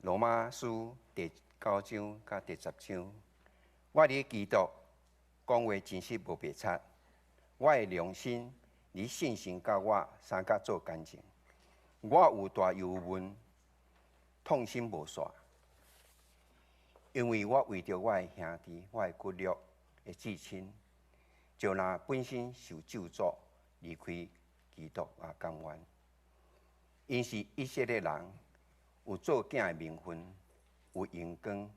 羅馬書第九章佮第十章，我佇基督講話真實無白賊，我的良心佇信心佮我相佮做見證。我有大憂悶，痛心無煞，因為我為著我的兄弟、我的骨肉的至親，就若本身受咒詛離開基督也甘願。𪜶是以色列人，有做囝的名分，有榮光，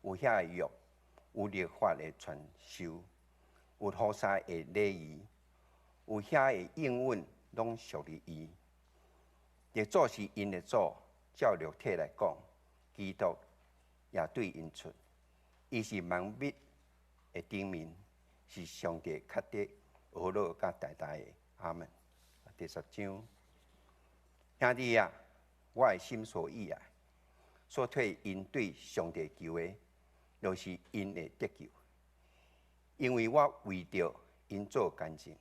有遐的約，有律法的傳授，有服侍的禮儀，有遐的應允，攏屬於伊。列祖是𪜶的祖，照肉體來講，基督也對𪜶出。伊是萬物的頂面，是上帝較得呵咾佮大大的。阿門。第十章，兄弟啊，我的心所意愛，所替𪜶對上帝求的，就是𪜶會得救。因為我為著𪜶做見證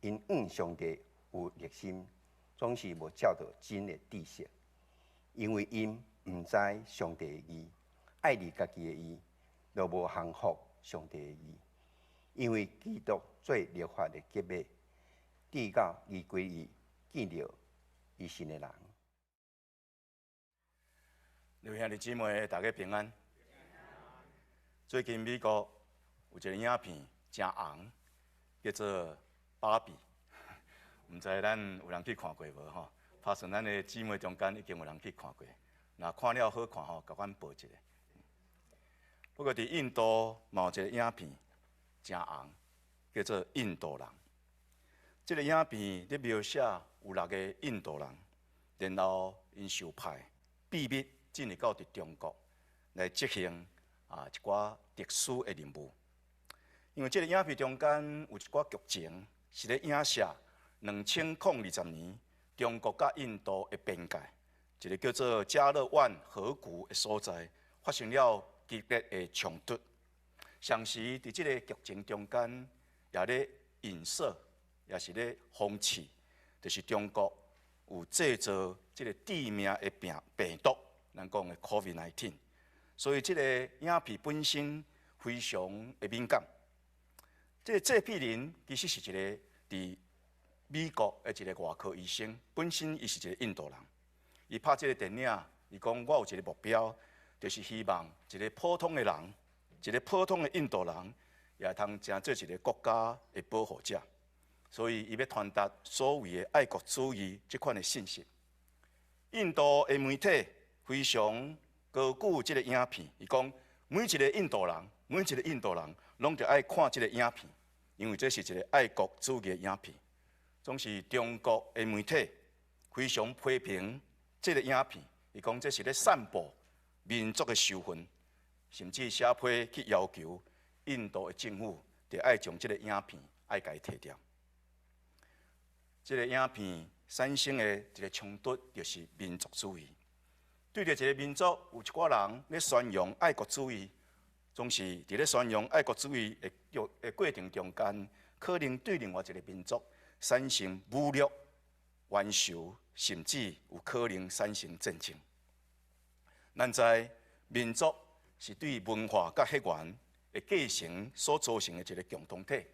，𪜶向上帝有熱心，總是無照著真的知識。因為𪜶毋知上帝的義，愛立家己的義，就無降服上帝的義。因為基督做律法的結尾，直到伊歸義見著伊信的人。各位兄弟姊妹，大家平安。最近美國有一個影片誠紅，叫做《芭比》，毋知咱有人去看過無吼？拍算咱的姊妹中間已經有人去看過，若看了好看吼，共阮報一下。不過佇印度嘛有一個影片誠紅，叫做《印度人》。這個影片咧描寫有六個印度人，然後𪜶受派秘密進入到佇中國來執行一寡特殊的任務。因為這個影片中間有一寡劇情是咧影射2020年中國佮印度的邊界，一個叫做加勒萬河谷的所在，發生了激烈的衝突。同時佇這個劇情中間，也咧影射，也是咧諷刺，就是中國有製造這個致命的病毒，咱講的 COVID-19。所以這個影片本身非常的敏感。這個製片人其實是一個佇美國的一個外科醫生，本身伊是一個印度人。伊拍這個電影，伊講我有一個目標，就是希望一個普通的人，一個普通的印度人，也會通成做一個國家的保護者。所以，伊欲傳達所謂的愛國主義這款的信息。印度的媒體非常高舉這個影片，伊講每一個印度人，每一個印度人攏著愛看這個影片，因為這是一個愛國主義的影片。總是中國的媒體非常批評這個影片，伊講這是咧散布民族的仇恨，甚至寫批去要求印度的政府，著愛將這個影片愛共伊提掉。這個影片產生的一個衝突，就是民族主義。對著一個民族，有一寡人咧宣揚愛國主義，總是佇咧宣揚愛國主義的過程中間，可能對另外一個民族產生侮辱、冤仇，甚至有可能產生戰爭。咱知民族是對文化佮血緣的繼承所組成的一個共同體，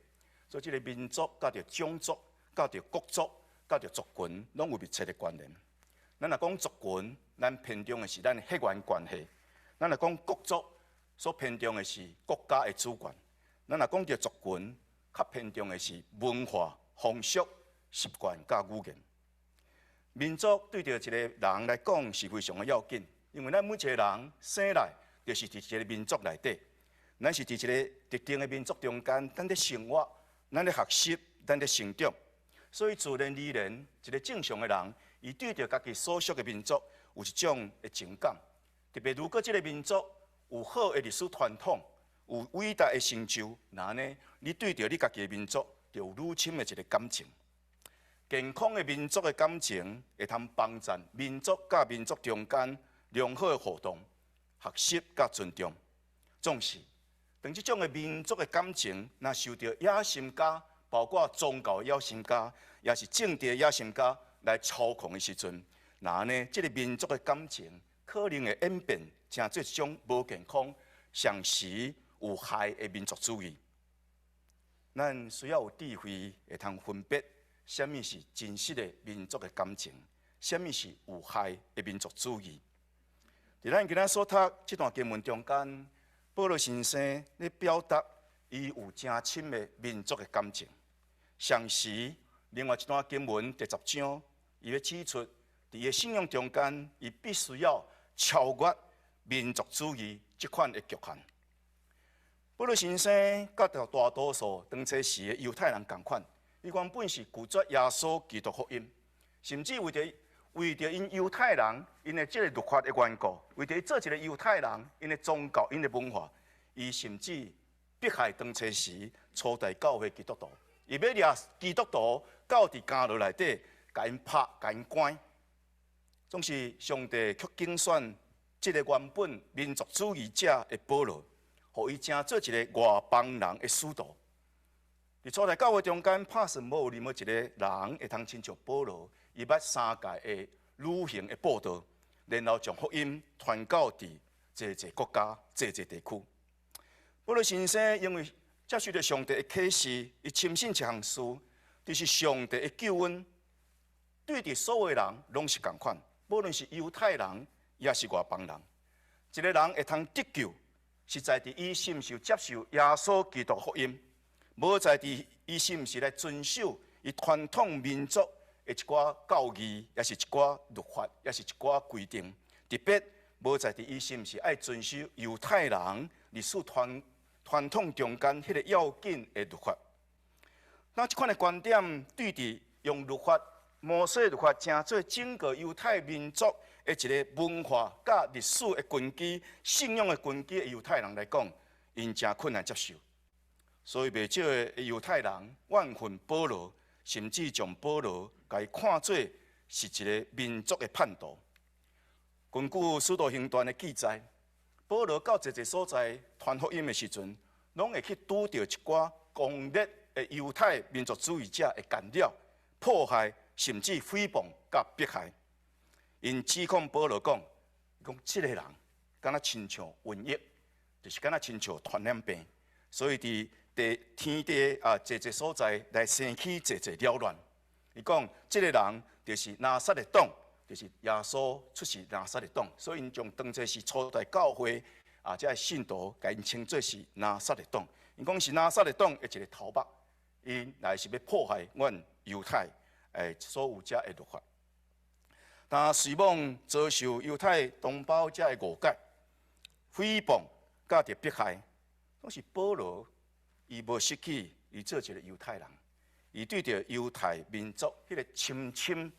所以這個民族佮著種族、佮著國族、佮著族群，攏有密切的關聯。咱若講族群，咱偏重的是咱的血緣關係；咱若講國族，所偏重的是國家的主權；咱若講著族群，較偏重的是文化、風俗、習慣佮語言。民族對著一個人來講是非常的要緊，因為咱每一個人生來就是佇一個民族內底，咱是佇一個特定的民族中間，咱佇生活，咱咧學習，咱咧成長。所以自然而然，一個正常的人，伊對著家己所屬的民族有一種的情感。特別如果這個民族有好的歷史傳統，有偉大的成就，那呢，你對著你家己的民族就有愈深的一個感情。健康的民族的感情會通幫助民族佮民族中間良好的互動、學習佮尊重。總是，當這種的民族的感情，若受著野心家，包括宗教的野心家，抑是政治的野心家來操控的時陣，那呢，這個民族的感情可能會演變成做一種無健康、常時有害的民族主義。咱需要有智慧，會通分別啥物是真實的民族的感情，啥物是有害的民族主義。佇咱今仔所讀這段經文中間，保羅先生咧表達伊有誠深的民族的感情。同時，另外一段經文第十章，伊欲指出，佇伊的信仰中間，伊必須要超越民族主義這款的局限。保羅先生佮大多數當初時的猶太人仝款，伊原本是拒絕耶穌基督福音，甚至為著𪜶猶太人𪜶的這个律法的緣故，為著伊做一个猶太人，𪜶的宗教、𪜶的文化，伊甚至迫害當初時初代教會基督徒，伊欲掠基督徒到佇監牢內底，共𪜶拍、共𪜶關。總是上帝卻揀選這个原本民族主義者的保羅，予伊成做一个外邦人的使徒。佇初代教會中間，拍算無有任何一个人會通親像保羅，伊捌三屆的旅行的佈道，然後將福音傳到佇濟濟國家、濟濟地區。保羅先生因為接受著上帝的啟示，伊深信一項事，就是上帝的救恩對佇所有人攏是仝款，無論是猶太人，抑是外邦人，一个人會通得救，是在佇伊是毋是有接受耶穌基督福音，無在佇伊是毋是來遵守伊傳統民族的一寡教義，抑是一寡律法，抑是一寡規定。特別無在佇伊是毋是愛遵守猶太人歷史傳統中間彼个要緊的律法。那這款的觀點對佇用律法、摩西律法成做整個猶太民族的一个文化佮歷史的根基、信仰的根基的猶太人來講，𪜶誠困難接受。所以袂少的猶太人怨恨保羅，甚至將保羅共伊看做是一个民族的叛徒。根據《使徒行傳》的記載，保羅到濟濟所在傳福音的時陣，攏會去拄著一寡強烈的猶太民族主義者的干擾、迫害，甚至誹謗佮迫害。𪜶指控保羅講，講這个人敢若親像瘟疫，就是敢若親像傳染病，所以佇地天地啊，濟濟所在來生起濟濟擾亂。伊講這个人就是拿撒勒黨，就是耶穌出自拿撒勒黨，所以𪜶將當作是初代教會啊，這个信徒共𪜶稱做是拿撒勒黨。𪜶講是拿撒勒黨的一个頭目，𪜶來是欲破壞阮猶太所有遮的律法。但隨往遭受猶太同胞遮的誤解、誹謗、佮著迫害，攏是保羅伊無失去伊做一个猶太人，伊對著猶太民族彼个深深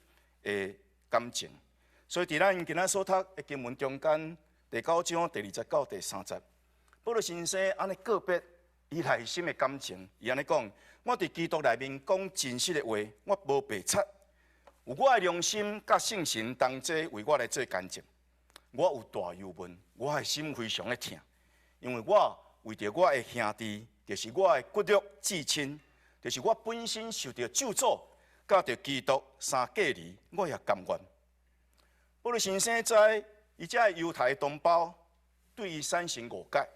的感情。所以佇咱今仔所讀的經文中間，第九章第二節到第三節，保羅先生按呢告別伊內心的感情，伊按呢講：我佇基督內面講真實的話，我無白賊。有我的良心佮聖神同齊為我來做見證。我有大憂悶，我的心非常的疼，因為我為著我的兄弟，就是我的骨肉至親，就是我本身受著咒詛，佮著基督相隔離，我也甘願。保羅先生知伊遮的猶太同胞對伊產生誤解，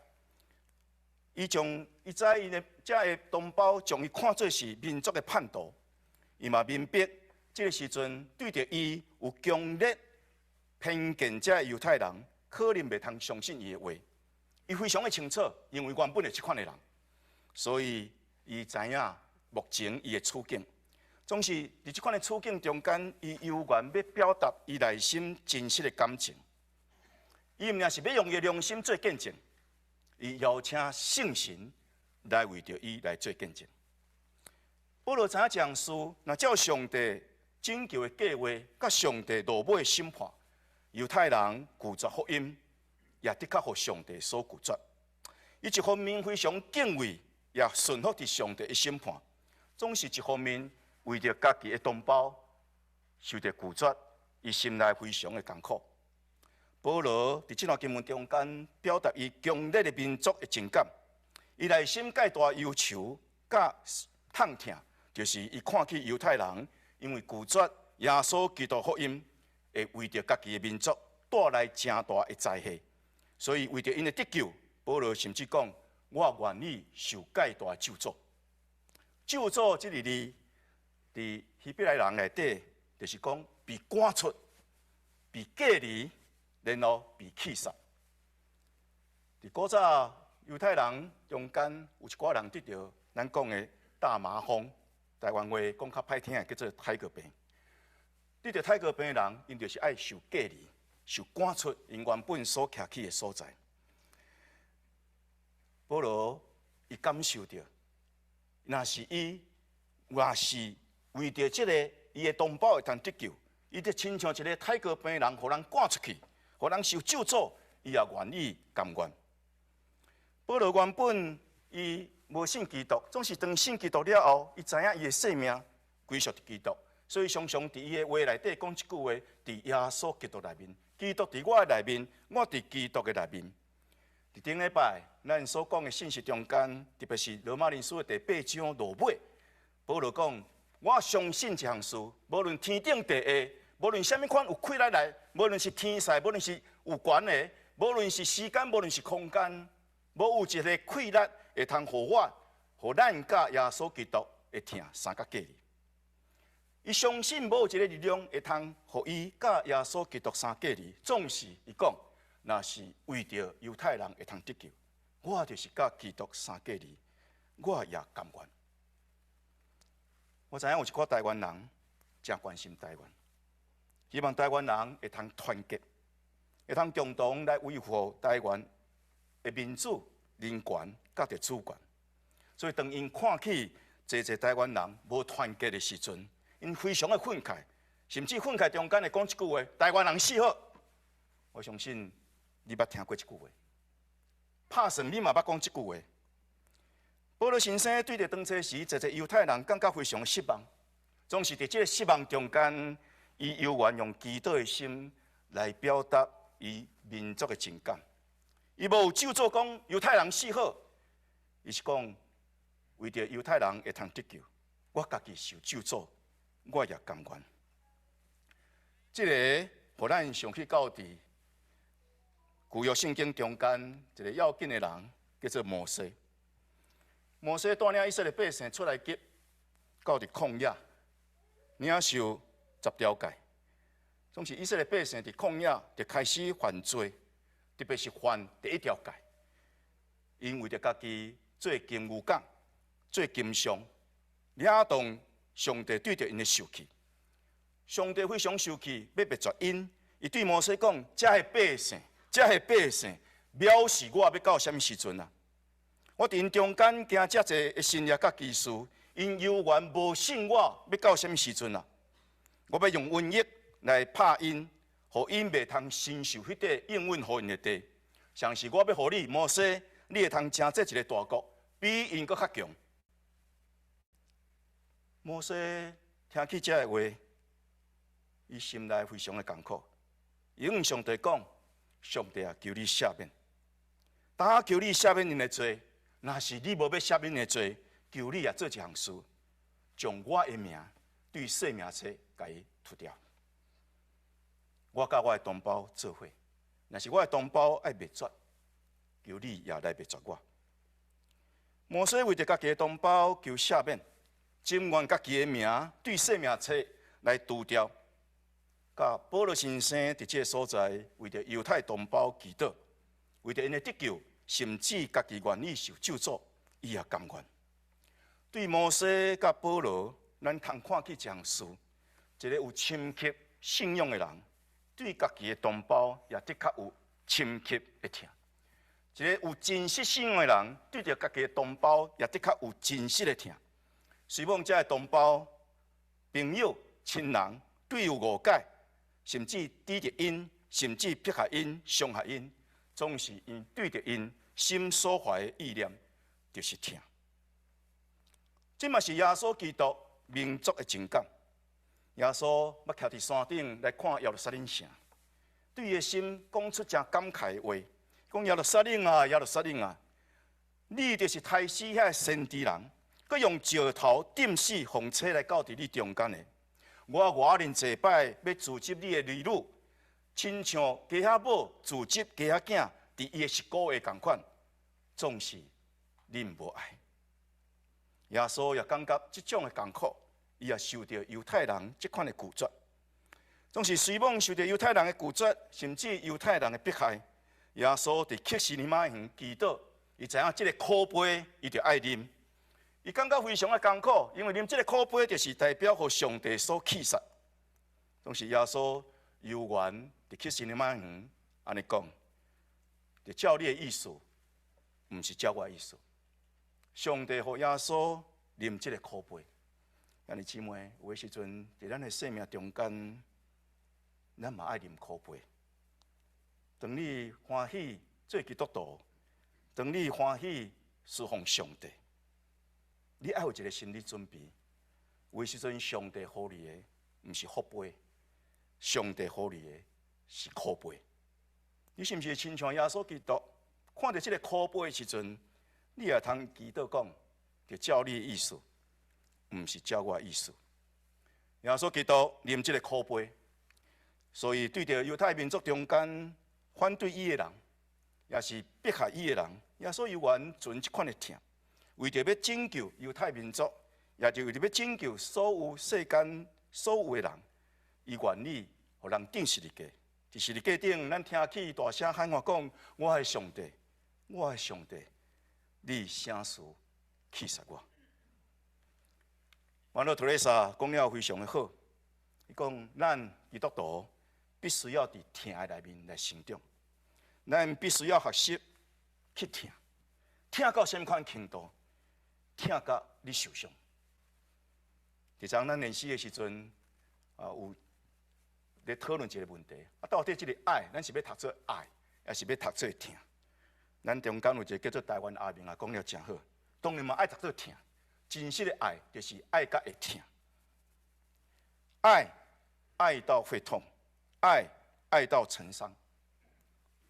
伊將伊知𪜶的遮的同胞將伊看做是民族的叛徒，伊嘛明白這个時陣對著伊有強烈偏見遮的猶太人，可能袂通相信伊的話。伊非常的清楚，因為原本就是這款的人，所以伊知影目前伊的處境，總是佇這款的處境中間，伊猶原欲表達伊內心真實的感情。伊毋但是欲用伊的良心做見證，伊邀請聖神來為著伊來做見證。保羅知影這項事，若照上帝拯救的計劃，佮上帝落尾的審判，猶太人拒絕福音，也的確予上帝所拒絕。伊一方面非常敬畏，也順服佇上帝的審判，總是一方面為著家己的同胞受著拒絕，伊心內非常的艱苦。保羅佇這段經文中間表達伊強烈的民族的情感，伊內心蓋大憂愁佮痛疼，就是伊看見猶太人因為拒絕耶穌基督福音，會為著家己的民族帶來誠大的災禍。所以為著𪜶的得救，保羅甚至講：我願意受蓋大的咒詛。咒詛這个字，佇希伯來人內底，就是講被趕出、被隔離，然後被棄殺。佇古早猶太人中間有一寡人得著咱講的大麻風，台灣話講較歹聽的叫做泰國病。得著泰國病的人，𪜶就是愛受隔離、受趕出𪜶原本所徛起的所在。保羅伊感受著，若是伊，若是為著這个伊的同胞會通得救，伊就親像一个泰國病的人，予人趕出去，予人受咒詛，伊也願意甘願。保羅原本伊無信基督，總是當信基督了後，伊知影伊的性命歸屬佇基督，所以常常佇伊的話內底講一句話：佇耶穌基督內面，基督佇我的內面，我佇基督的內面。佇頂禮拜，咱所講的信息中間，特別是羅馬人書的第八章落尾，保羅講：我相信一項事，無論天頂地下，無論啥物款有氣力來，無論是天使，無論是有權的，無論是時間，無論是空間，無有一个氣力會通予我，予咱佮耶穌基督的疼相佮隔離。伊相信無有一个力量會通予伊佮耶穌基督相隔離，總是伊講，若是為著猶太人會通得救，我就是佮基督相隔離，我也甘願。我知影有一寡台灣人誠關心台灣，希望台灣人會通團結，會通共同來維護台灣的民主、人權佮著主權。所以當𪜶看起濟濟台灣人無團結的時陣，𪜶非常的憤慨，甚至憤慨中間會講一句話：台灣人死好。我相信你捌聽過這句話，拍算你嘛捌講這句話。保羅先生對著當初時，濟濟猶太人感覺非常失望，總是佇這个失望中間，伊猶原用祈禱的心來表達伊民族的情感。伊無咒詛講猶太人死好，伊是講為著猶太人會通得救，我家己受咒詛，我也甘願。這个予咱想起到佇舊約聖經中間一个要緊的人，叫做摩西。摩西帶領以色列百姓出埃及，到佇曠野，領受十條誡。總是以色列百姓佇曠野就開始犯罪，特別是犯第一條誡，𪜶為著家己做金牛角、做金像，惹動上帝對著𪜶的受氣。上帝非常受氣，欲滅絕𪜶。伊對摩西講：這个百姓，這个百姓，藐視我欲到啥物時陣啊？我佇𪜶中間行遮濟的神蹟佮奇事，𪜶猶原無信我，欲到啥物時陣啊？我欲用瘟疫來拍𪜶，予𪜶袂通承受彼塊應允予𪜶的地。像是我欲予你摩西，你會通成做一个大國，比𪜶閣較強。摩西聽起這个話，伊心內非常的艱苦。伊向上帝講：上帝啊，求你赦免，當求你赦免𪜶的罪。若是你無欲赦免的罪，求你也做一項事，將我的名對生命冊共伊塗掉。我佮我的同胞做伙，若是我的同胞愛滅絕，求你也來滅絕我。摩西為著家己的同胞求赦免，情願家己的名對生命冊來除掉。佮保羅先生佇這个所在，為著猶太同胞祈禱，為著𪜶的得救，甚至家己願意受咒詛，伊也甘願。對摩西佮保羅，咱通看起一項事：一个有深刻信仰的人，對家己的同胞也的確有深刻的疼；一个有真實信仰的人，對著家己的同胞也的確有真實的疼。雖罔這个同胞、朋友、親人對有誤解，甚至指著𪜶，甚至迫害𪜶、傷害𪜶，總是𪜶對著𪜶心所懷的意念，就是疼。這嘛是耶穌基督民族的情感。耶穌捌徛佇山頂來看耶路撒冷城，對伊的心講出誠感慨的話，講耶路撒冷啊，耶路撒冷啊，你就是刣死遐个先知人，閣用石頭釘死奉差來到佇你中間的。我偌爾濟擺欲組織你的兒女，親像家母自責家囝佇伊的實姑的仝款，總是恁無愛。耶穌也感覺這種的艱苦，伊也受著猶太人這款的拒絕。總是雖罔受著猶太人的拒絕，甚至猶太人的迫害，耶穌佇客西馬尼園祈禱，伊知影這个苦杯，伊著愛啉。伊感覺非常的艱苦，因為啉這个苦杯就是代表予上帝所棄殺。總是耶穌猶原佇客西馬尼園按呢講，就照你的意思，毋是照我的意思。上帝予耶穌啉這个苦杯。兄弟姊妹，有的時陣佇咱的生命中間，咱嘛愛啉苦杯。當你歡喜做基督徒，當你歡喜侍奉上帝，你愛有一个心理準備。有的時陣上帝予你的，毋是福杯，上帝予你的是苦杯。你是毋是親像耶穌基督，看著這个苦杯的時陣，你也通祈禱講，就照你的意思，毋是照我的意思。耶穌基督啉這个苦杯，所以對著猶太民族中間反對伊的人，也是迫害伊的人，耶穌猶原存這款的疼，為著欲拯救猶太民族，也就為著欲拯救所有世間所有的人，伊願意予人釘十字架。佇十字架頂，咱聽起大聲喊話講：我的上帝，我的上帝，你啥事棄殺我？瑪樂特蕾莎講了非常的好，伊講咱基督徒必須要佇疼的內面來成長，咱必須要學習去疼，疼到啥物款程度？疼甲你受傷。佇昨咱練習的時陣，啊有咧討論一个問題，啊到底這个愛，咱是欲讀做愛，抑是欲讀做疼？咱中間有一个叫做台灣阿明啊，講了誠好。當然嘛愛讀做疼，真實的愛就是愛甲會疼，愛愛到會痛，愛愛到成傷。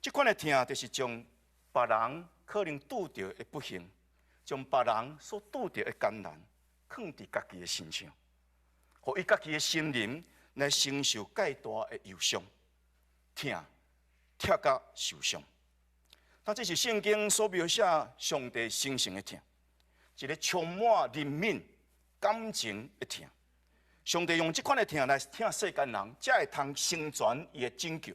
這款的疼就是將別人可能拄著的不幸，將別人所拄著的艱難，囥佇家己的身上，予伊家己的心靈來承受蓋大的憂傷、疼，疼甲受傷。但這是聖經所描寫上帝神聖的疼，一个充滿憐憫、感情的疼。上帝用這款的疼來疼世間人，才會通成全伊的拯救。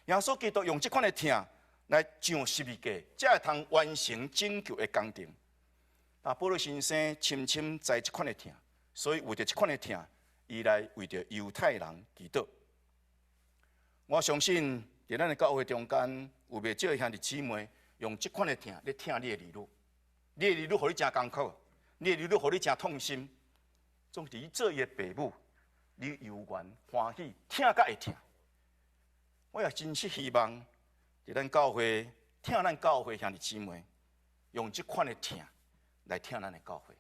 耶穌基督用這款的疼來上十字架，才會通完成拯救的工程。啊，保祿先生深深知這款的疼，所以為著這款的疼，伊來為著猶太人祈禱。我相信，佇咱的教會中間，有袂少兄弟姊妹用這款的疼咧疼你的兒女，你的兒女予你誠艱苦，你的兒女予你誠痛心。總是你做伊的爸母，你猶原歡喜疼甲會疼。我也真實希望，佇咱教會疼咱教會兄弟姊妹，用這款的疼來疼咱的教會。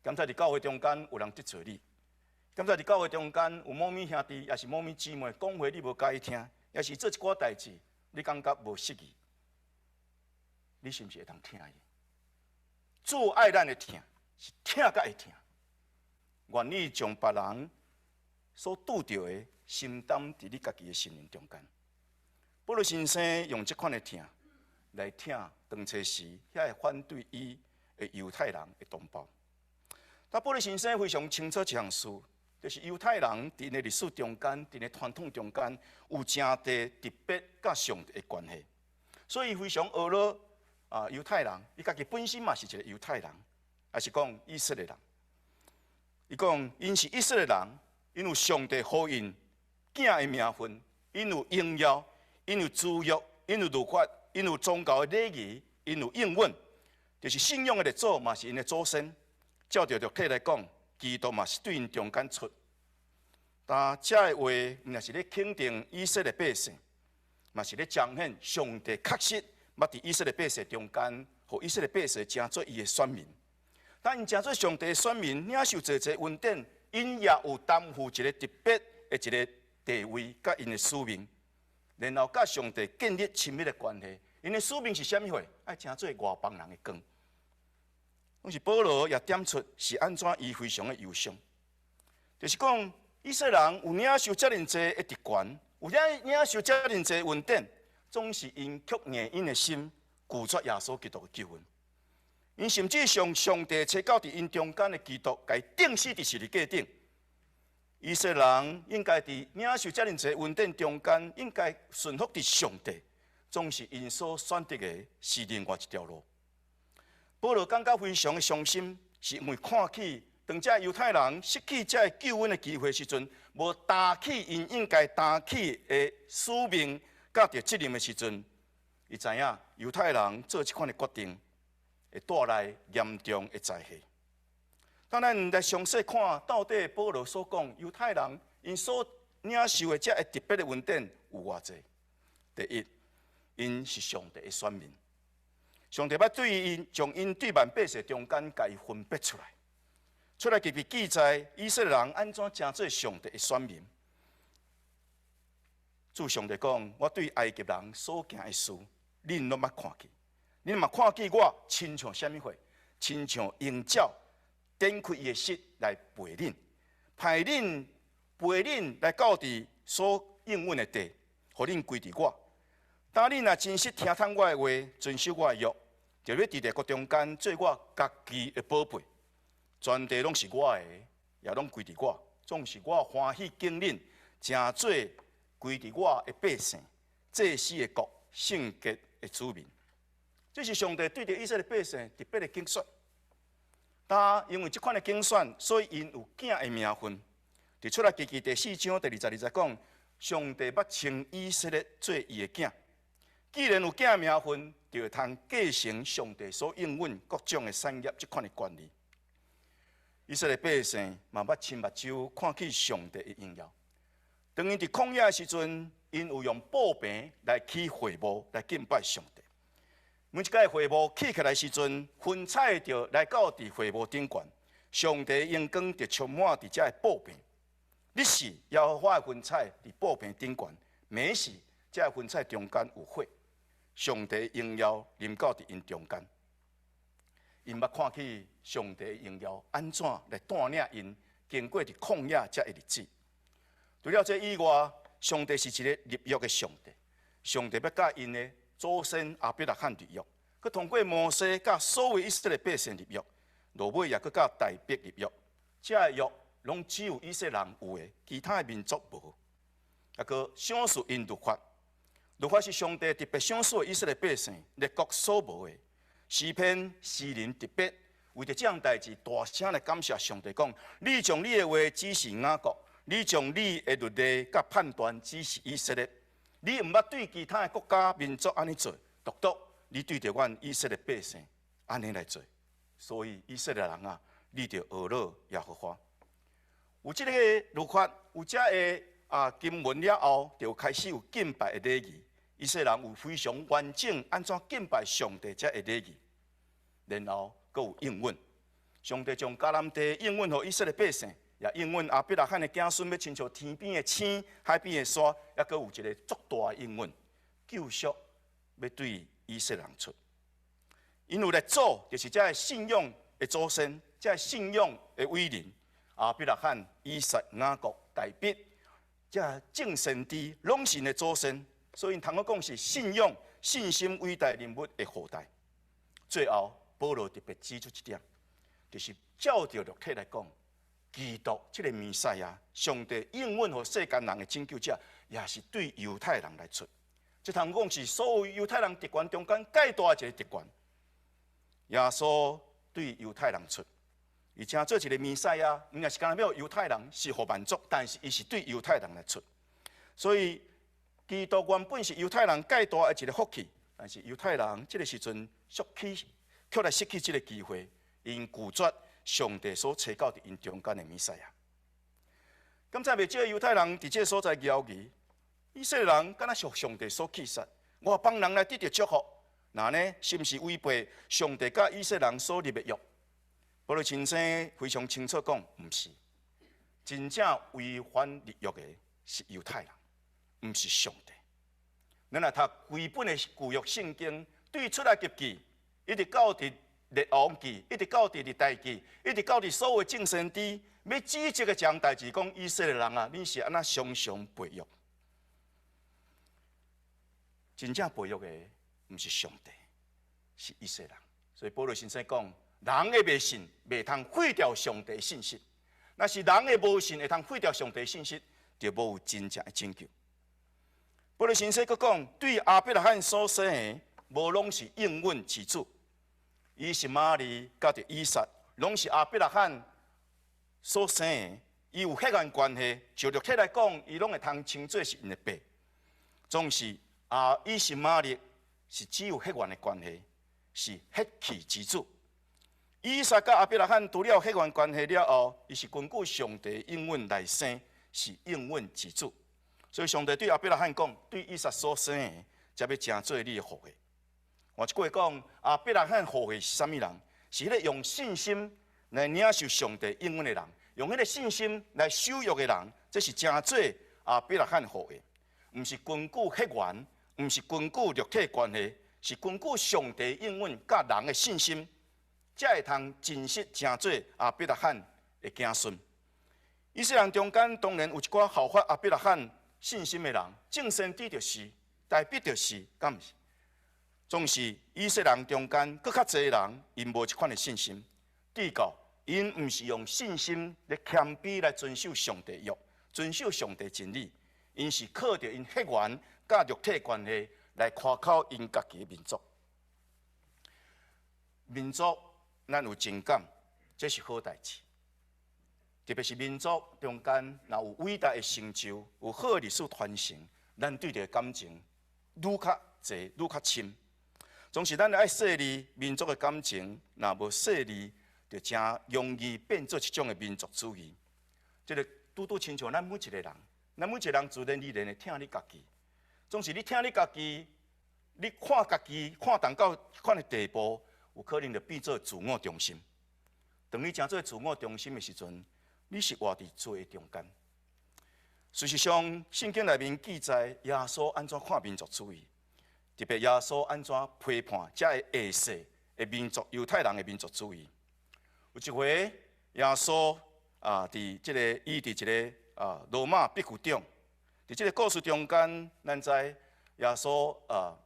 敢知佇教會中間有人得罪你，敢知佇教會中間有某物兄弟，抑是某物姊妹講話你無佮意聽，抑是做一寡代誌你感覺無適宜，你是毋是會當疼伊？主愛咱的疼是疼甲會疼，願意將別人所拄著的承擔佇你家己的心靈中間。保祿先生用這款的疼來疼當初時遐个反對伊的猶太人的同胞。但保祿先生非常清楚一項事，就是猶太人佇𪜶的歷史中間，佇𪜶的傳統中間有誠濟特別佮上帝的關係，所以非常呵咾啊猶太人，伊家己本身嘛是一个猶太人，抑是講以色列人。伊講𪜶是以色列人，𪜶有上帝予𪜶囝的名分，𪜶有榮耀，𪜶有諸約，𪜶有律法，𪜶有宗教的禮儀，𪜶有應允，就是信仰的列祖嘛是𪜶的祖先。照著肉體來講，基督嘛是對𪜶中間出。但這个話，毋但是咧肯定以色列百姓，嘛是咧彰顯上帝確實捌佇以色列百姓中間，予以色列百姓成做伊的選民。但𪜶成做上帝的選民，領受濟濟恩典，𪜶也有擔負一个特別的一个地位，佮𪜶的使命，然後佮上帝建立親密的關係。𪜶的使命是啥物貨？愛成做外邦人的光。攏是保羅也點出是按怎伊非常的憂傷，就是講以色列人有領受遮爾濟的特權，有啥領受遮爾濟恩典，總是𪜶卻硬𪜶的心，拒絕耶穌基督的救恩。𪜶甚至將上帝差到佇𪜶中間的基督，共伊釘死佇十字架頂。以色列人應該佇領受遮爾濟恩典中間，應該順服佇上帝，總是𪜶所選擇的是另外一條路。保羅感覺非常的傷心，是因為看起當這猶太人失去這个救恩的機會時陣，無擔起𪜶應該擔起的使命，佮責任的時陣，伊知影猶太人做這款的決定，會帶來嚴重的災禍。當咱來詳細看，到底保羅所講猶太人𪜶所領受的這个特別的恩典有偌濟？第一，𪜶是上帝的選民，上帝欲對𪜶將𪜶對萬百姓中間，共伊分別出來。出埃及記記載以色列人按怎成做上帝的選民。主上帝講：我對埃及人所行的事，恁攏捌看見。恁嘛看見我親像啥物貨？親像鷹鳥展開伊的翼來飛恁，派恁飛恁來到佇所應允的地，予恁歸佇我。當恁若真實聽從我的話，遵守我的約，就欲佇列國中間做我家己的寶貝。全地攏是我的，也攏歸佇我，總是我歡喜揀恁，成做歸佇我的百姓，祭司的國，聖潔的子民。這是上帝對著以色列百姓特別的揀選。但因為這款的揀選，所以𪜶有囝的名分。佇出埃及記第四章第22節講，上帝捌稱以色列做伊的囝。既然有囝名分，就會通繼承上帝所應允各種的產業，這款的權利。以色列百姓嘛捌親目睭看見上帝的榮耀。當𪜶佇曠野的時陣，𪜶有用布棚來起會幕來敬拜上帝。每一擺會幕起起來時陣，雲彩就來到佇會幕頂懸，上帝榮光就充滿佇這个布棚。日時耶和華的雲彩佇布棚頂懸，暝時這个雲彩中間有火，上帝榮耀臨到佇𪜶中間。𪜶捌看見上帝榮耀按怎來帶領𪜶經過佇曠野這个日子。除了這以外，上帝是一个立約的上帝，上帝欲佮𪜶的祖先亞伯拉罕立約，閣通過摩西佮所有以色列百姓立約，落尾也閣佮大衛立約。這个約攏只有以色列人有的，其他的民族無。抑閣賞賜𪜶律法，律法是上帝特別賞賜以色列百姓列國所無的。詩篇詩人特別為著這項代誌，大聲來感謝上帝，講：你將你的話指示雅各，你將你的律例佮判斷指示以色列。你毋捌對其他的國家民族按呢做，獨獨你對著阮以色列百姓按呢來做。所以以色列人啊，你著學樂耶和華。有這个律法，有這个經文了後，就開始有敬拜的禮儀。以色列人有非常完整按怎敬拜上帝這个禮儀，然後閣有應允。上帝將迦南地應允予以色列百姓，也應允亞伯拉罕的子孫，欲親像天邊的星、海邊的沙，抑閣有一个足大的應允，救贖欲對以色列人出。𪜶有列祖，就是這个信仰的祖先，這个信仰的偉人，亞伯拉罕、以撒、雅各、大衛，這眾先知攏是𪜶的祖先。所以，通好講是信仰、信心偉大人物的後代。最後，保羅特別指出一點，就是照著肉體來講，基督這个彌賽亞，上帝應允予世間人的拯救者，也是對猶太人來出。這通講是所有猶太人特權中間蓋大一个特權。耶穌對猶太人出，而且做一个彌賽亞，毋是干焦予猶太人，是予萬族，但是伊是對猶太人來出，所以。基督原本是猶太人蓋大的一个福氣，但是猶太人這个時陣失去，卻來失去這个機會，𪜶拒絕上帝所差到佇𪜶中間的彌賽亞。敢知袂少猶太人佇這个所在猶疑，以色列人敢若屬上帝所棄殺，外邦人來得著祝福，那呢是毋是違背上帝佮以色列人所立的約？保羅親生非常清楚講，毋是，真正違反立約的是猶太人。毋是上帝。咱若讀規本的舊約聖經，對出埃及記，一直到佇列王記，一直到佇歷代志，一直到佇所有眾先知，欲指責的一項代誌，講以色列人啊，恁是按怎常常背約？真正培育的，毋是上帝，是以色列人。所以保羅先生講，人的迷信袂通廢掉上帝的信實。若是人的無信會通廢掉上帝的信實，就無有真正的拯救。保羅先生閣講，對亞伯拉罕所生的，無攏是應允之子。以實瑪利佮著以撒，攏是亞伯拉罕所生的，伊有血緣關係，就肉體來講，伊攏會通稱做是𪜶的爸。總是啊，以實瑪利是只有血緣的關係，是血氣之子。以撒佮亞伯拉罕除了血緣關係了後，伊是根據上帝應允來生，是應允之子。所以上帝對亞伯拉罕講，對以撒所生的，才欲成做你的後裔。換一句話講，亞伯拉罕後裔是啥物人？是彼個用信心來領受上帝應允的人，用彼個信心來守約的人，這是成做亞伯拉罕後裔。毋是根據血緣，毋是根據肉體關係，是根據上帝應允佮人的信心，才會通真實成做亞伯拉罕的子孫。以色列人中間當然有一寡效法亞伯拉罕信心的人，眾先知就是，大衛就是，敢毋是？總是以色列人中間閣較濟人，𪜶無這款的信心。至到𪜶毋是用信心來謙卑來遵守上帝約，遵守上帝真理，𪜶是靠著𪜶血緣佮肉體關係來誇口𪜶家己的民族。民族咱有情感，這是好代誌。特別是民族中間，若有偉大的成就，有好的歷史傳承，咱對這个感情愈較濟，愈較深。總是咱愛細膩民族的感情，若無細膩，就誠容易變做一種的民族主義。這个拄拄親像咱每一個人，咱每一個人自然而然會疼你家己。總是你疼你家己，你看家己看重到這款的地步，有可能就變做自我中心。當你成做自我中心的時陣，你是活佇罪的中間。事實上，聖經內面記載耶穌按怎看民族主義，特別耶穌按怎批判這个下世的民族猶太人的民族主義。有一回，耶穌啊，佇這个伊佇一个啊羅馬百夫長，佇這个故事中間，咱知耶穌啊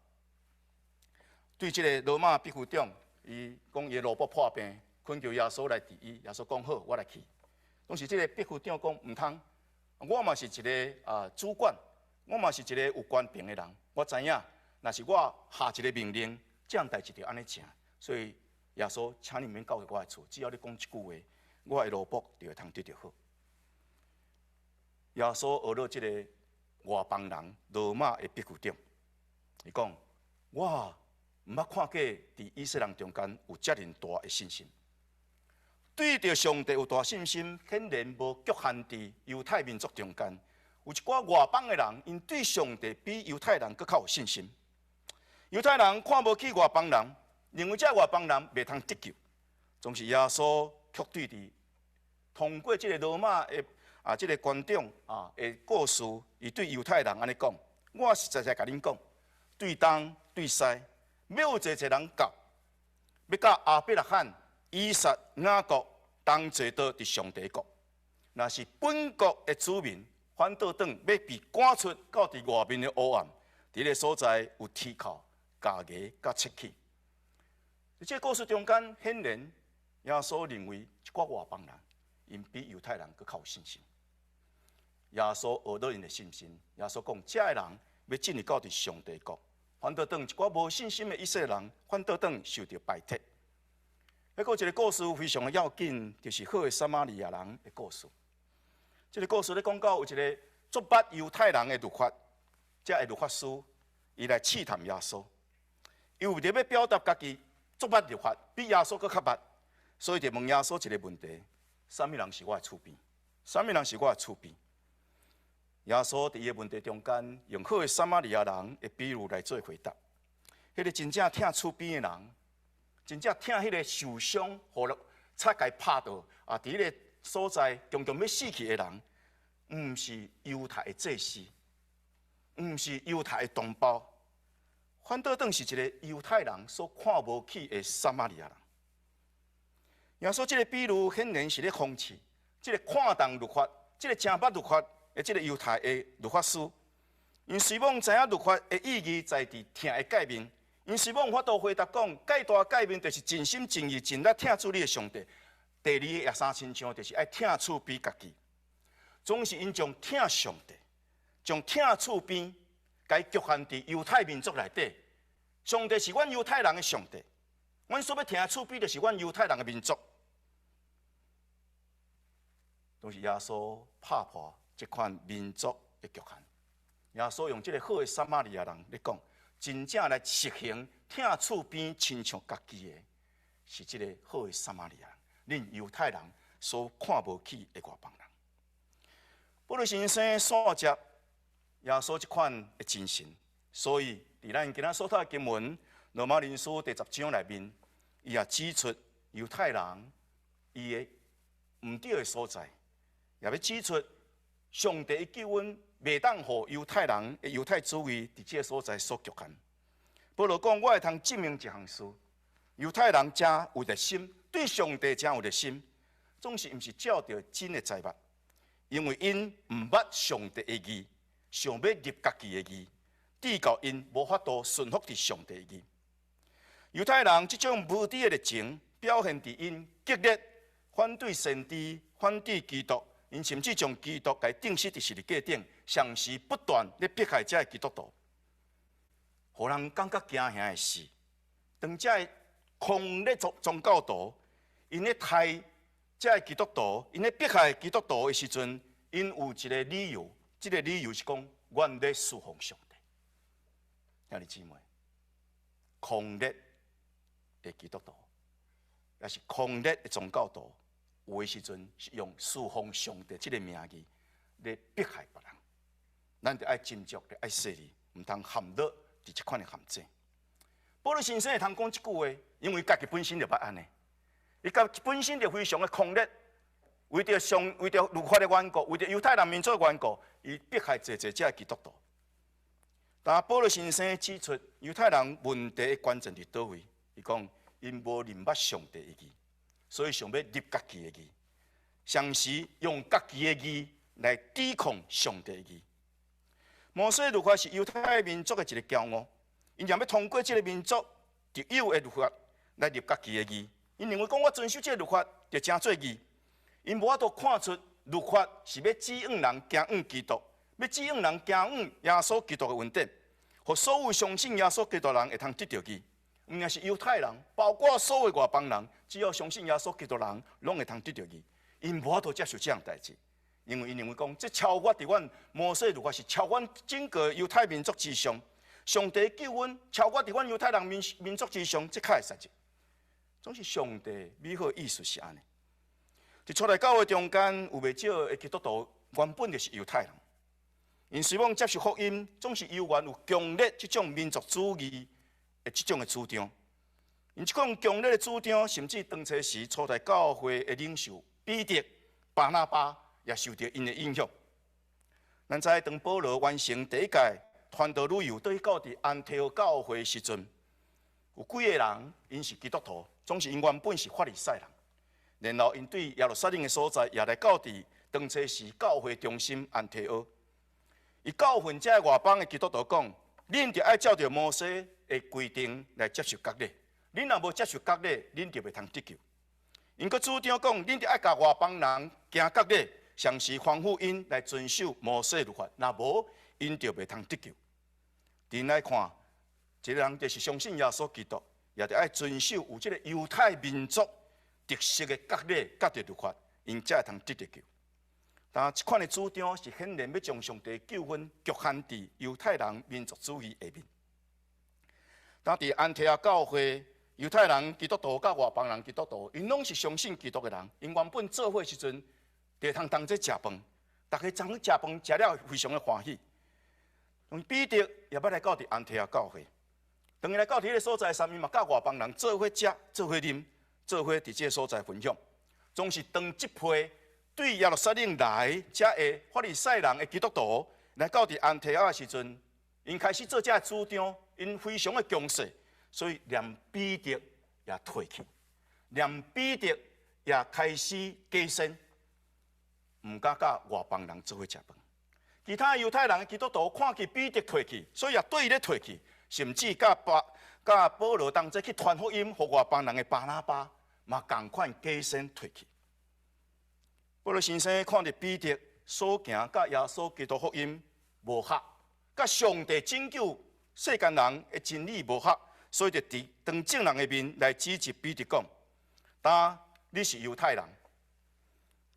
對這个羅馬百夫長，伊講伊的奴僕破病，懇求耶穌來治伊。耶穌講好，我來去。當時這个百夫長講毋通，我嘛是一个啊主管，我嘛是一个有權柄的人，我知影，若是我下一个命令，這項代誌就按呢成。所以耶穌，請你毋免到我的厝，只要你講一句話，我的奴僕就會通得著好。耶穌呵咾這个外邦人羅馬的百夫長，伊講我毋捌看過佇以色列人中間有遮爾大的信心。對著上帝有大信心，顯然無局限佇猶太民族中間。有一寡外邦的人，𪜶對上帝比猶太人閣較有信心。猶太人看無起外邦人，認為這外邦人袂通得救。總是耶穌卻對佇通過這个羅馬的啊這个官長啊的故事，伊對猶太人按呢講：我實在在共恁講，對東對西，欲有濟濟人到，欲佮亞伯拉罕、以撒、雅各同坐桌佇上帝國。若是本國的子民，反倒轉欲被趕出到佇外面的黑暗，佇彼个所在有啼哭、咬牙佮切齒。佇這个故事中間，顯然耶穌認為一寡外邦人，𪜶比猶太人閣較有信心。耶穌呵咾𪜶的信心，耶穌講：這个人欲進入到佇上帝國，反倒轉一寡無信心的以色列人，反倒轉受著排斥。彼閣一个故事非常的要緊，就是好的撒瑪利亞人的故事。這个故事咧講到有一个足捌猶太人的律法，這个律法師，伊來試探耶穌，伊為著欲表達家己足捌律法，比耶穌閣較捌，所以就問耶穌一个問題：啥物人是我的厝邊？啥物人是我的厝邊？耶穌佇伊的問題中間，用好的撒瑪利亞人的比喻來做回答。彼个真正疼厝邊的人，真正疼彼个受傷、予賊共拍著啊！佇彼个所在，強強欲死去的人，毋是猶太的祭司，毋是猶太的同胞，反倒轉是一个猶太人所看無起的撒瑪利亞人。耶穌這个比喻顯然是咧諷刺，這个看重律法、這个誠捌律法的這个猶太的律法師， 𪜶雖罔知影律法的意義在佇疼的誡命，𪜶雖罔法度回答講，蓋大誡命就是盡心盡意盡力疼主你的上帝。第二個也相親像，就是愛疼厝邊家己。總是𪜶將疼上帝，將疼厝邊，共局限佇猶太民族內底。上帝是阮猶太人的上帝，阮所欲疼厝邊就是阮猶太人的民族。都是耶穌拍破這款民族的局限。耶穌用這个好的撒瑪利亞人來講，真正來實行疼厝邊親像家己的，是這个好的撒瑪利亞人，恁猶太人所看無起的外邦人。保祿先生紲接耶穌這款的精神，所以佇咱今仔所讀的經文《羅馬人書》第十章內面，伊也指出猶太人伊的毋對的所在，也欲指出上帝的救恩袂當予猶太人的猶太主義佇這个所在所局限。保羅講：我會通證明一項事，猶太人誠有熱心，對上帝誠有熱心，總是毋是照著真的知捌，因為𪜶毋捌上帝的義，想欲立家己的義，致到𪜶無法度順服佇上帝的義。猶太人這種無知的熱情，表現佇𪜶激烈反對先知、反對基督，𪜶甚至將基督共釘死佇十字架頂，常時不斷咧迫害這个基督徒。予人感覺驚嚇的是，當這个狂熱宗教徒，𪜶咧刣這个基督徒，𪜶咧迫害基督徒的時陣，𪜶有一个理由，這个理由是講，阮咧事奉上帝。兄弟姊妹，狂熱的基督徒，抑是狂熱的宗教徒，有的時陣是用事奉上帝這个名義咧迫害別人。咱著愛斟酌，著愛細膩，毋通陷落佇這款的陷阱。保祿先生會通講這句話，因為家己本身就捌按呢，伊家己本身就非常的狂熱，為著律法的緣故，為著猶太人民族的緣故，伊迫害濟濟這个基督徒。但保祿先生指出，猶太人問題的關鍵佇佗位？伊講，𪜶無認捌上帝的義，所以想欲立家己的義，常時用家己的義來抵抗上帝的義。摩西律法是猶太民族的一个驕傲，𪜶想欲通過這个民族特有的律法來立家己的義。𪜶認為講我遵守這个律法就成做義，𪜶無法度看出律法是欲指引人行向基督，欲指引人行向耶穌基督的恩典，予所有相信耶穌基督的人會通得著義。毋但是猶太人，包括所有外邦人，只要相信耶穌基督人，攏會通得著義。𪜶無法度接受這項代誌，因為𪜶認為講，這超越佇阮摩西律法是超越整個猶太民族之上，上帝救恩超越佇阮猶太人民族之上，這較會實際。總是上帝美好意思是按呢。佇初代教會中間有袂少的基督徒，原本就是猶太人，𪜶雖罔接受福音，總是猶原有強烈這種民族主義的這種的主張。𪜶這種強烈的主張，甚至當初時初代教會的領袖彼得、巴拿巴也受著𪜶的影響。咱知當保羅完成第一屆傳道旅遊，轉去到佇安提阿教會時陣，有幾个人𪜶是基督徒，總是𪜶原本是法利賽人，然後𪜶對耶路撒冷的所在，也來到佇當初時教會中心安提阿。伊教訓這个外邦的基督徒講：恁著愛照著摩西的規定來接受割禮，恁若無接受割禮，恁就袂通得救。𪜶閣主張講，恁著愛共外邦人行割禮，同時吩咐𪜶來遵守摩西律法，若無，𪜶就袂通得救。恁來看，一个人就是相信耶穌基督，也著愛遵守有這个猶太民族特色的割禮、佮律法，𪜶才會通得救。但這款的主張是顯然欲將上帝救恩局限佇猶太人民族主義下面。但佇安提阿教會，猶太人基督徒佮外邦人基督徒，𪜶攏是相信基督的人。𪜶原本做伙時陣，就會通同齊食飯，逐家同齊食飯，食了非常的歡喜。彼得也捌來到佇安提阿教會，當伊來到佇彼个所在時，伊嘛佮外邦人做伙食、做伙啉、做伙佇這个所在分享。總是當這批對耶路撒冷來遮的法利賽人的基督徒來到佇安提阿的時陣，𪜶開始做這个主張，𪜶非常的強勢，所以連彼得也退去，連彼得也開始假身，毋敢佮外邦人做伙食飯。其他猶太人的基督徒看見彼得退去，所以也對伊咧退去，甚至佮巴佮保羅同齊去傳福音，予外邦人的巴拿巴嘛仝款假身退去。保羅先生看著彼得所行佮耶穌基督福音無合，佮上帝拯救世間人的真理無合，所以就佇當眾人的面來指責彼得講：當你是猶太人，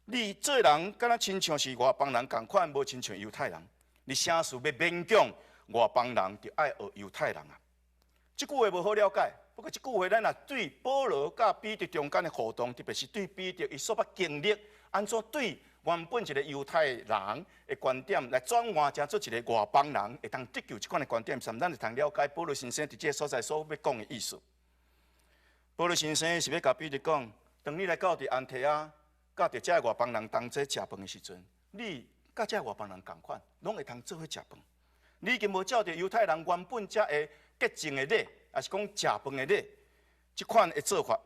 你做人敢若親像是外邦人仝款，無親像猶太人。你啥事欲勉強外邦人，就愛學猶太人啊？這句話無好了解，不過這句話咱若對保羅佮彼得中間的互動，特別是對彼得伊所捌經歷，按怎對原本一個猶太人的觀點來轉換成做一個外邦人會當得救這款的觀點，咱就通了解保羅先生佇這个所在所欲講的意思。保羅先生是欲共彼得講，當你來到佇安提阿，佮佇這个外邦人同齊食飯的時陣，你佮這个外邦人仝款，攏會通做伙食飯。你已經無照著猶太人原本這个潔淨的禮，抑是講食飯的禮，這款的做法，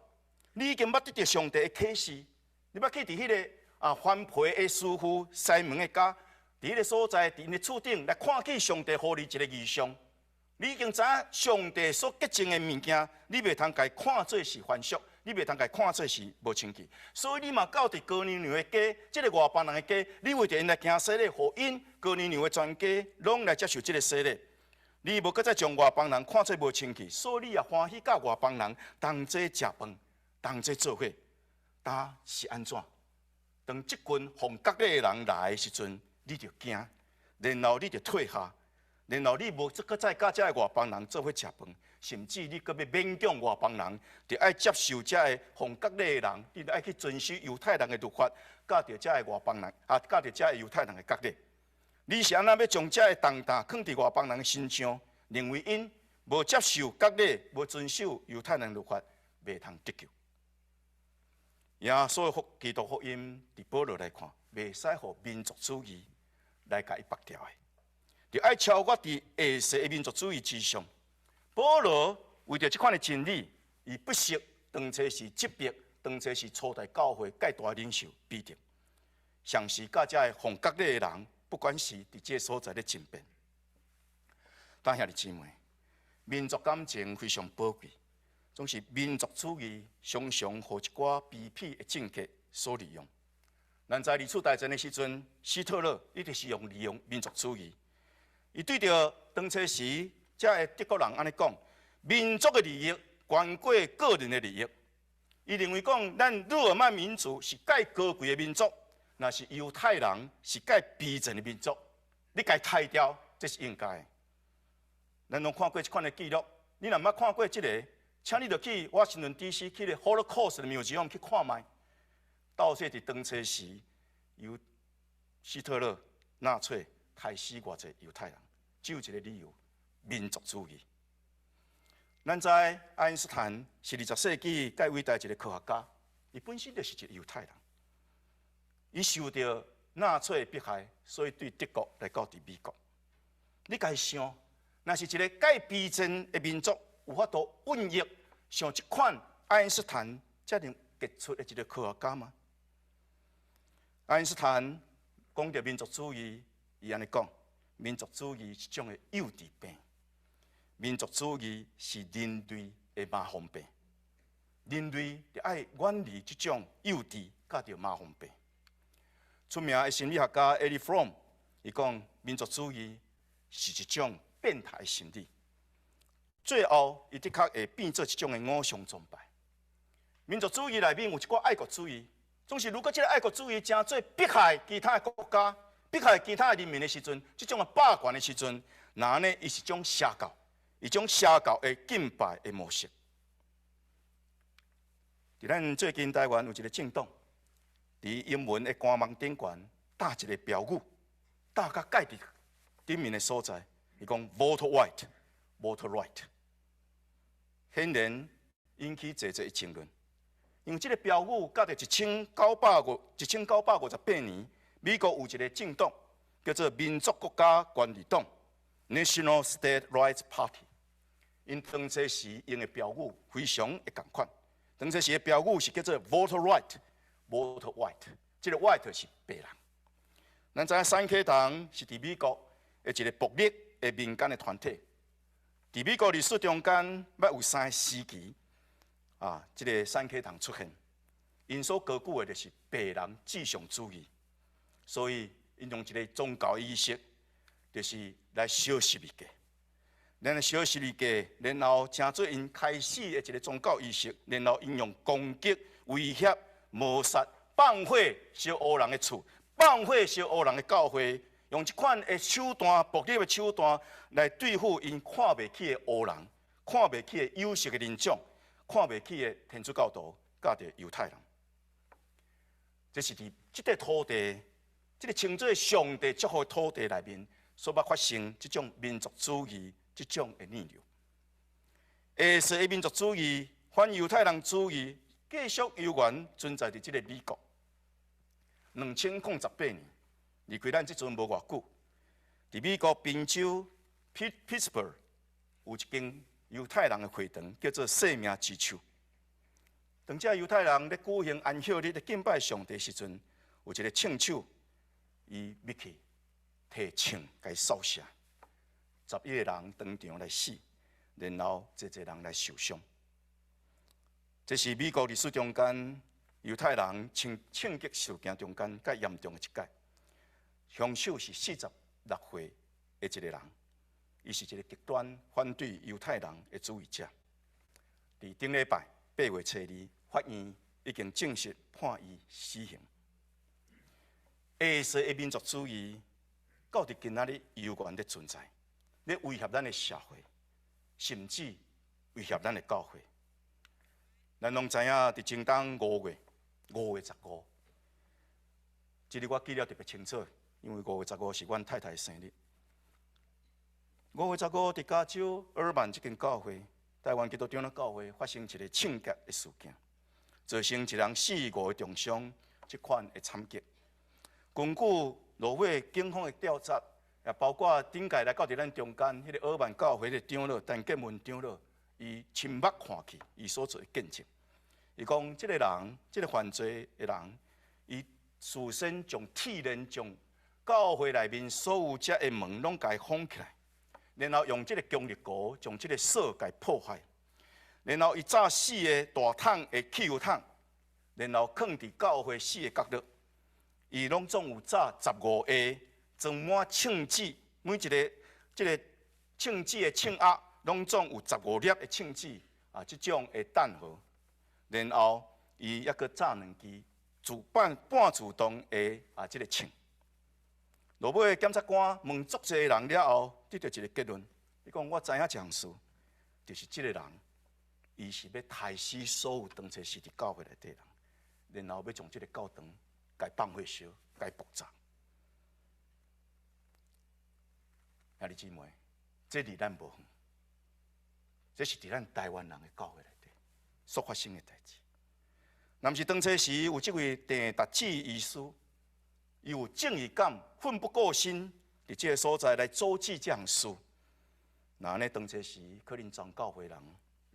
你已經捌得著上帝的啟示，你捌去佇彼个番皮的師傅西門的家，佇彼个所在，佇𪜶的厝頂來看見上帝予你一个異象，你已經知影上帝所潔淨的物件，你袂通共伊看做是凡俗，你袂通共伊看做是無清氣，所以你嘛到佇哥尼流的家，這个外邦人的家，你為著𪜶來行洗禮，予𪜶哥尼流的全家攏來接受這个洗禮。你無閣再將外邦人看做無清氣，所以你也歡喜佮外邦人同齊食飯，同齊做伙。但是按怎？當這群奉割禮的人來的時陣，你就驚，然後你就退下，然後你無閣再佮這个外邦人做伙食飯，甚至你閣欲勉強外邦人，就愛接受這个奉割禮的人，你就愛去遵守猶太人的律法，佮著這个外邦人，啊，佮著這个猶太人的割禮。你是按怎欲將這个重擔囥佇外邦人身上，認為𪜶無接受割禮，無遵守猶太人律法，袂通得救？耶穌的基督福音，佇保羅來看，袂使予民族主義來共伊縛牢的，就愛超越佇下世的民族主義之上。保羅為著這款的真理，伊不惜當初是質迫，當初是初代教會蓋大領袖彼得，嘗試佮這个奉割禮的人，不管是佇這个所在咧爭辯。但兄弟姊妹，民族感情非常寶貴，總是民族主義常常予一寡卑鄙的政客所利用。咱在二次大戰的時陣，希特勒一直是用利用民族主義。伊對著當初時這个德國人按呢講，民族的利益懸過個人的利益。伊認為講，咱日耳曼民族是蓋高貴的民族，若是猶太人是蓋卑賤的民族，你共伊刣掉，這是應該的。咱攏看過這款的記錄，你若毋捌看過這个，請你著去華盛頓 D.C. 去个 Holocaust 的 Museum 去看覓。到底佇當初時，由希特勒納粹刣死偌濟猶太人，只有一个理由：民族主義。咱知愛因斯坦是20世紀蓋偉大一个科學家，伊本身就是一个猶太人。伊受著納粹的迫害，所以對德國來到佇美國。你家想，若是一个蓋卑賤的民族，有法度孕育像這款愛因斯坦遮爾傑出的一个科學家嗎？愛因斯坦講著民族主義，伊按呢講：民族主義是一種的幼稚病，民族主義是人類的麻風病，人類著愛遠離這種幼稚佮著麻風病。出名的心理學家 Erich Fromm，伊講民族主義是一種變態心理，最後伊的確會變做一種的偶像崇拜。民族主義內面有一寡愛國主義，總是如果這个愛國主義成做迫害其他的國家、迫害其他的人民的時陣，這種的霸權的時陣，那呢，伊是一種邪教，一種邪教的敬拜的模式。佇咱最近台灣有一个政黨，佇英文的官網頂懸貼一个標語，貼共蓋佇頂面的所在，伊講 Vote White, Vote Right，顯然引起濟濟的爭論。因為這个標語佮著1958年，美國有一个政黨叫做民族國家權利黨（National State Rights Party），𪜶當初時用的標語非常的仝款。當初時的標語是叫做 Vote Right, Vote White，這个 White 是白人。咱知影三 K 堂是佇美國的一個暴力的民間的團體，佇美國歷史中間，捌有三個時期啊，這个三 K 堂出現，𪜶所高舉的就是白人至上主義，所以𪜶用一个宗教儀式，就是來燒十字架。然後燒十字架，然後成做𪜶開始的一个宗教儀式，然後𪜶用攻擊、威脅、謀殺、放火燒烏人的厝，放火燒烏人的教會，用這款的手段、暴力的手段來對付𪜶看袂起的烏人、看袂起的有色的人種、看袂起的天主教徒，佮著猶太人。這是佇這塊土地，這个稱做上帝祝福的土地內面所捌發生這種民族主義這種的逆流。下世的民族主義、反猶太人主義，繼續猶原存在佇這个美國。2018年，離開咱這陣無偌久，佇美國賓州 Pittsburgh 有一間猶太人的會堂，叫做生命之樹。當這猶太人咧舉行安息日咧敬拜上帝時陣，有一个槍手，伊入去提槍共掃射，11个人當場來死，然後濟濟人來受傷。這是美國歷史中間猶太人槍槍擊事件中間較嚴重的一擺。兇手是46歲的一个人，伊是一个極端反對猶太人的主義者。佇頂禮拜8月初2，法院已經正式判伊死刑。下世的民族主義到佇今仔日猶原咧存在，咧威脅咱的社會，甚至威脅咱的教會。咱攏知影，佇前冬5月，5月15，這日我記得特別清楚，因為五月十五是阮太太生日。五月十五，佇加州爾曼這間教會，台灣基督長老教會發生一个槍擊的事件，造成一人死五个重傷，這款的慘劇。根據落尾警方的調查，也包括頂屆來到佇咱中間，彼个爾曼教會的長老陳建文長老，伊親目看去，伊所做的見證。伊講，這个人，這个犯罪的人，伊事先將鐵鏈將教會內面所有遮的門攏共封起來，然後用這个強力膠將這个鎖共破壞，然後伊紮四个大桶的汽油桶，然後囥佇教會四个角落。伊攏總有紮15個裝滿槍子，每一个這个槍子的槍盒攏總有十五粒的槍子啊，這種的彈盒。然後伊猶閣紮兩支自半半自動的啊，這个槍。落尾檢察官問足濟人了後，得著一个結論。伊講我知影一項事，就是這个人，伊是欲刣死所有當初時佇教會內底人，然後欲將這个教堂共放火燒，共爆炸。兄弟姊妹，這離咱無遠，這是佇咱台灣人的教會內底所發生的代誌。若毋是當初時有這位鄭達志醫師，伊有正義感、奮不顧身，佇這个所在來阻止這項事，若按呢當初時可能全教會人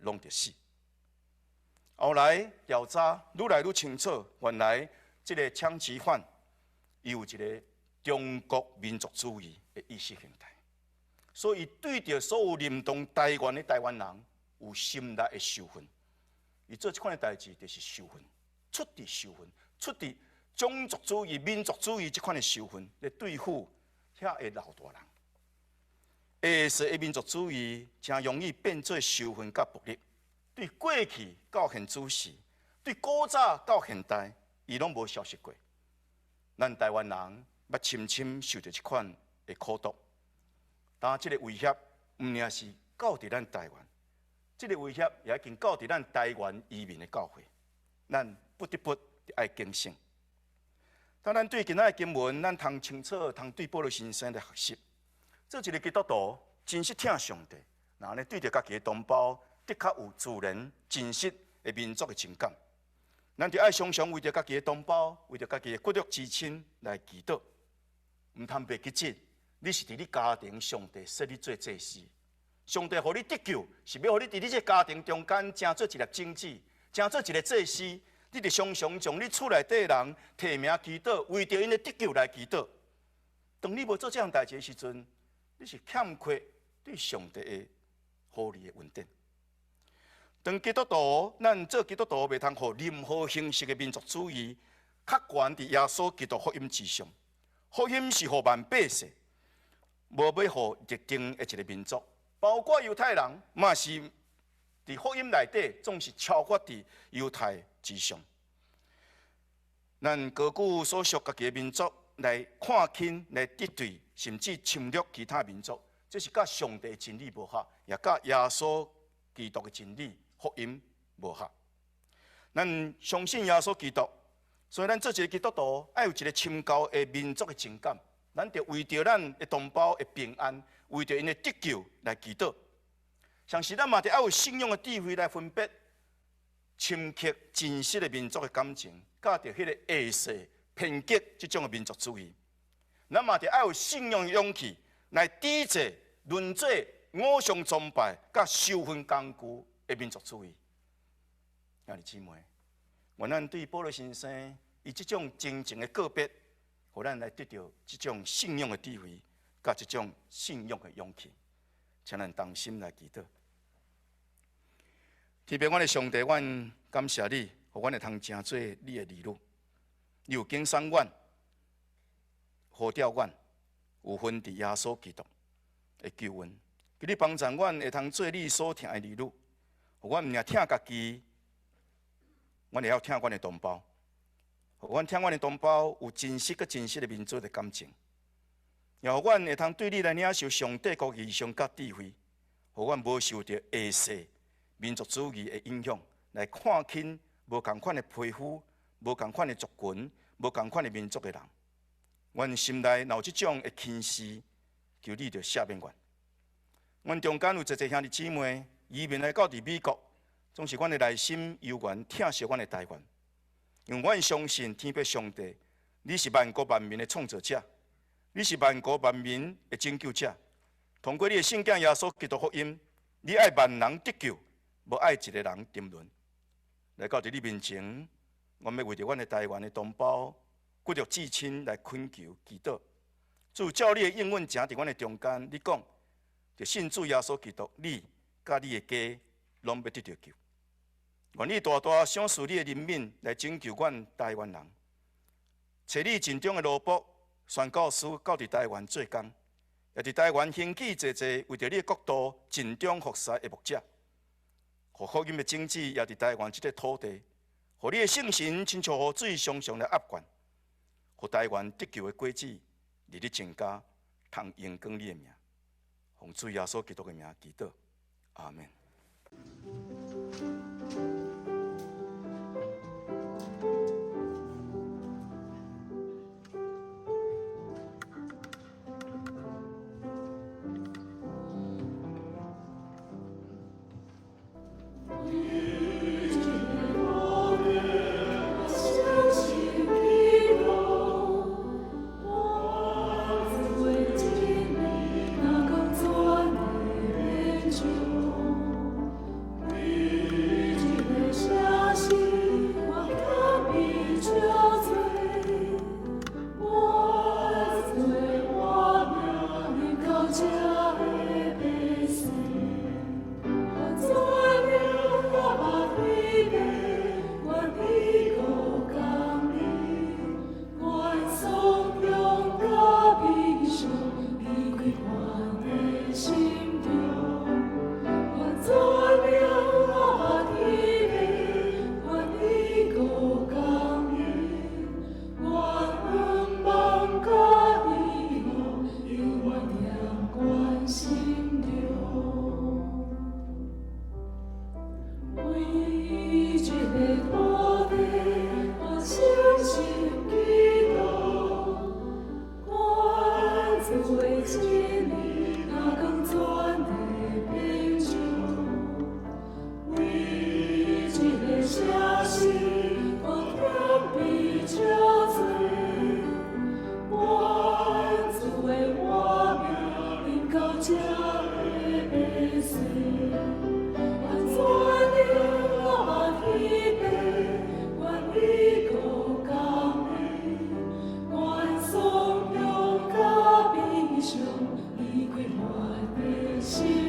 攏著死。後來調查愈來愈清楚，原來這个槍擊犯伊有一个中國民族主義的意識形態，所以對著所有認同台灣的台灣人有深大的仇恨。伊做這款的代誌，就是仇恨，出自仇恨，出自種族主義、民族主義這款的仇恨來對付遐个老大人。下世的民族主義誠容易變做仇恨佮暴力，對過去到現此時，對古早到現代，伊攏無消失過。咱台灣人捌深深受著這款的苦毒，但這个威脅毋爾是到佇咱台灣，這个威脅也已經到佇咱台灣移民的教會，咱不得不愛警醒。當咱對今仔的經文，咱通清楚，通對保祿先生來學習，做一个基督徒，真實疼上帝，若按呢對著家己的同胞，的確有自然真實的民族的情感。咱就愛常常為著家己的同胞，為著家己的骨肉之親來祈禱。毋通袂記得，你是佇你家庭上帝設你做祭司，上帝予你得救，是欲予你佇你這家庭中間成做一粒種子，成做一个祭司。你著常常將你厝內底人提名祈禱，為著𪜶的得救來祈禱。當你無做這項代誌的時陣，你是欠缺對上帝的呼召的恩典。當基督徒，咱做基督徒袂通予任何形式的民族主義較懸佇耶穌基督福音之上。福音是予萬百姓，無欲予特定的一个民族，包括猶太人，嘛是佇福音內底總是超越佇猶太之上。咱高舉所屬家己的民族來看輕、來敵對，甚至侵略其他民族，這是佮上帝真理無合，也佮耶穌基督的真理福音無合。咱相信耶穌基督，所以咱做一个基督徒，愛有一個深厚的民族的情感。咱著為著咱的同胞的平安，為著𪜶的得救來祈禱。同時，咱嘛著愛有信仰的智慧來分別深刻真實的民族的感情，佮著彼个下世偏激這種的民族主義。咱嘛著愛有信仰的勇氣來抵制輪做偶像崇拜佮收分工具的民族主義。兄弟姊妹，願咱對保祿先生伊這種真情的告別，予咱來得著這種信仰的智慧，佮這種信仰的勇氣，請咱同心來祈禱。天父，阮的上帝，阮感謝你，予阮會通成做你的兒女。你有揀選阮，呼召阮，有份佇耶穌基督的救恩。求你幫助阮會通做你所疼的兒女，予阮毋爾疼家己，阮會曉疼阮的同胞。予阮疼阮的同胞有真實閣真實的民族的感情，也予阮會通對你來領受上帝國異象佮智慧，予阮無受著下世民族主義的影響，來看輕無仝款的皮膚、無仝款的族群、無仝款的民族的人。阮心內若有這種的輕視，求你著赦免阮。阮中間有濟濟兄弟姊妹移民來到佇美國，總是阮的內心猶原疼惜阮的台灣，因為阮相信天父上帝，你是萬國萬民的創造者，你是萬國萬民的拯救者。通過你的聖子耶穌基督福音，你愛萬人得救，無愛一个人沉淪。來到佇你面前，阮欲為著阮的台灣的同胞、骨肉至親來懇求祈禱。主照你的應允，行佇阮的中間，你講，著信主耶穌基督，你佮你的家攏欲得著救。願你大大賞賜你的憐憫，來拯救阮台灣人。差你盡忠的奴僕宣教師到佇台灣做工，也佇台灣興起濟濟為著你的國度盡忠服侍的牧者，予福音的種子也佇台灣這個土地，予你的聖神親像雨水常常來澌灌，予台灣得救的果子日日增加，通榮光你的名。奉主耶穌基督的名祈禱，阿們。心。